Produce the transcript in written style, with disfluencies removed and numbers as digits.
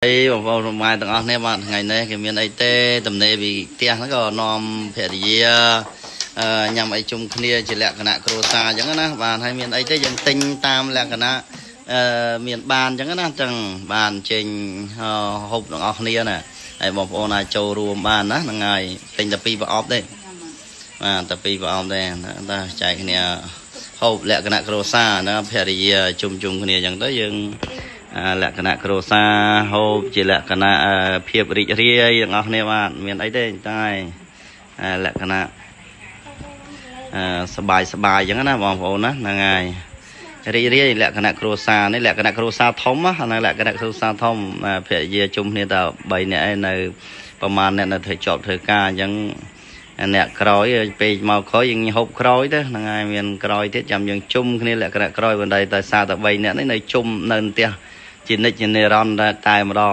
អីបងប្អូនខ្មែរទាំងអស់គ្នាបាទថ្ងៃនេះគេមានអីទេតំណេពីផ្ទះហ្នឹងក៏នាំភរិយាញ៉ាំអីជុំគ្នាជាលក្ខណៈគ្រួសារអញ្ចឹងណាបាទហើយមានអីទេយើងទិញតាមលក្ខណៈមានបានអញ្ចឹងណាចឹងបានចេញហូបទាំងអស់គ្នាណាហើយបងប្អូនអាចចូលរួមបានណាហ្នឹងហើយទិញតែពីរប្រអប់ទេបាទតែពីរប្រអប់ទេតែចែកគ្នាហូបលក្ខណៈគ្រួសារណាភរិយាជុំជុំគ្នាអញ្ចឹងទៅយើងលក្ខណៈគ្រួសារហូបជាលក្ខណៈភាពរីករាយទាំងអស់គ្នាបាទមានអីទេតែលក្ខណៈសបាយសបាយអញ្ចឹងណាបងប្អូនណាហ្នឹងហើយរីករាយលក្ខណៈគ្រួសារនេះលក្ខណៈគ្រួសារធំណាលក្ខណៈគ្រួសារធំភរិយាជុំគ្នាតែ3នាក់ឯងនៅប្រហែលអ្នកនៅធ្វើជាប់ធ្វើការអញ្ចឹងអ្នកក្រោយពេលមកក្រោយយើងហូបក្រោយទៅហ្នឹងហើយមានក្រោយទៀតចាំយើងជុំគ្នាលក្ខណៈក្រោយបណ្ដៃតែសារតែ3នាក់នេះនៅជុំនៅផ្ទះជានិច្ចជានិរន្តរ៍តែម្ដង។